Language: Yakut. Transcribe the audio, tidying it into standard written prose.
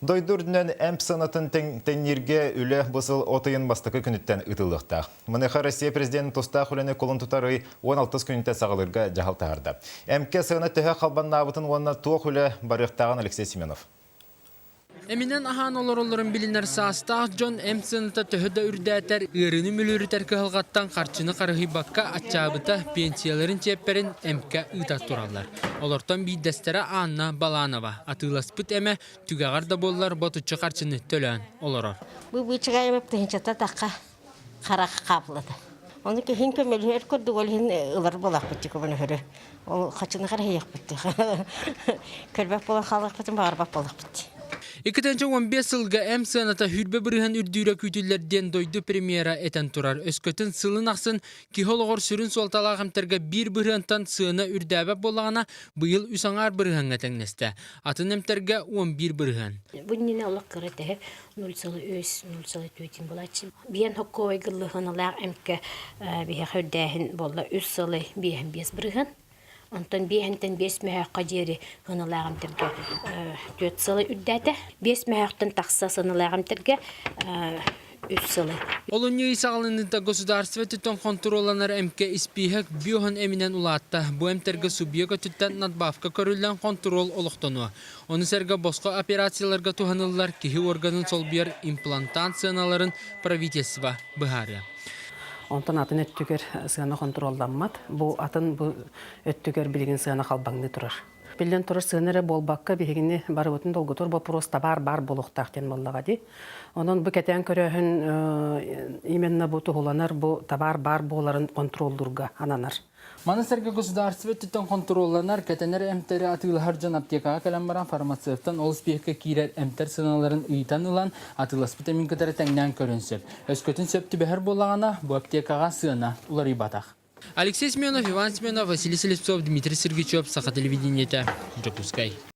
Дойду үрдүнэн эмп сыанатын тэҥнииргэ үлэ бу сыл от ыйын бастакы күнүттэн ыытыллыахтаах. Маныаха Россия президенин тустаах үлэни кулун тутар ый 16 күнүттэн саҕалыырга дьаһал таһаарда. Эмкэ сыана төһө халбаннаабытын уонна туох үлэ барыахтааҕын Алексей Семенов. Эминэн аһаан олороллорун билинэр саастаах дьон эмп сыаната төһө да үрдээтэр, ыарыыны мүлүрүтэр кыһалҕаттан харчыны харыһыйбакка аччаабыта пенсияларын чиэппэрин эмкэ ыыта тураллар. Олортон биирдэстэрэ Анна Баланова атыыласпыт эмэ түгэҕэр да буоллар ботуччу харчыны төлөөн олорор. Бу быычыгайым тыһыынчата тахха харах хаплата. Ону киһин көмөлөһөр курдук ол иһин ылар буолахпыт көмөлөһөрү. Ол хачыны харыһыйахпыт. Көрбөт буолан хаалыахпытын баҕарбат буолахпыт. 2015 сылга эм сыаната хүрбэ бырыһан үрдүүрэ күүтүллэр диэн дойду премьера этэн турар. Өскөтүн сылын ахсын Киһи олоҕор сүрүн суолталаах эмтэргэ биир бырыһыантан сыана үрдээбэт буоллаҕына, быйыл үс аҥаар бырыһыаҥҥа тэҥнэстэ. Атын эмтэргэ 11 бырыһыан. Бу иннинэ олох кыра тэһэ 0,3, 0,4 булааччы. Биэн хоккуой гыллыһыналаах эмкэ биһиэхэ үрдээһин буолла үс сылы биэһин биэс бырыһыан. Онтон биэһинтэн биэс мөһөөххө диэри сыаналаах эмтэргэ түөрт сылы үрдээтэ. Биэс мөһөөхтөн тахса сыаналаах эмтэргэ үс сылы. Олунньу ый саҕаланыыта государство өттүттэн хонтуруолланар эмкэ испииһэк биоһун эминэн улаатта. Бу эмтэргэ субъект өттүттэн надбавка көрүллэн хонтуруол олохтонуо. Ону сэргэ босхо операцияларга туһаныллар киһи органын солбуйар имплантант сыаналарын правительство быһаарыа. Онтон атын өттүгэр сыана хонтуруолламмат. Бу атын бу өттүгэр билигин сыана халбаҥныы турар. Биллэн турар, сыана эрэ буолбакка, биһигини барыбытын долгутар боппуруос табаар баар буолуохтаах диэн буоллаҕа дии. Онон бу кэтээн көрөөһүн именно бу туһуланар, бу табаар баар буоларын хонтуруоллуурга ананар. Маны сэргэ государство өттүттэн хонтуруолланар, кэтэнэр эмтэри атыылаһар дьон аптекаҕа кэлэн баран фармацевтан ол испииһэккэ киирэр эмтэр сыаналарын ыйытан ылан, атыыласпыт эмин кытары тэҥнээн көрөн сөп. Өскөтүн сөп түбэһэр буоллаҕына, бу аптекаҕа сыана уларыйбатах. Алексей Семенов, Иван Семенов, Василий Слепцов, Дмитрий Сергичев, Саха телевидениетэ, Дьокуускай.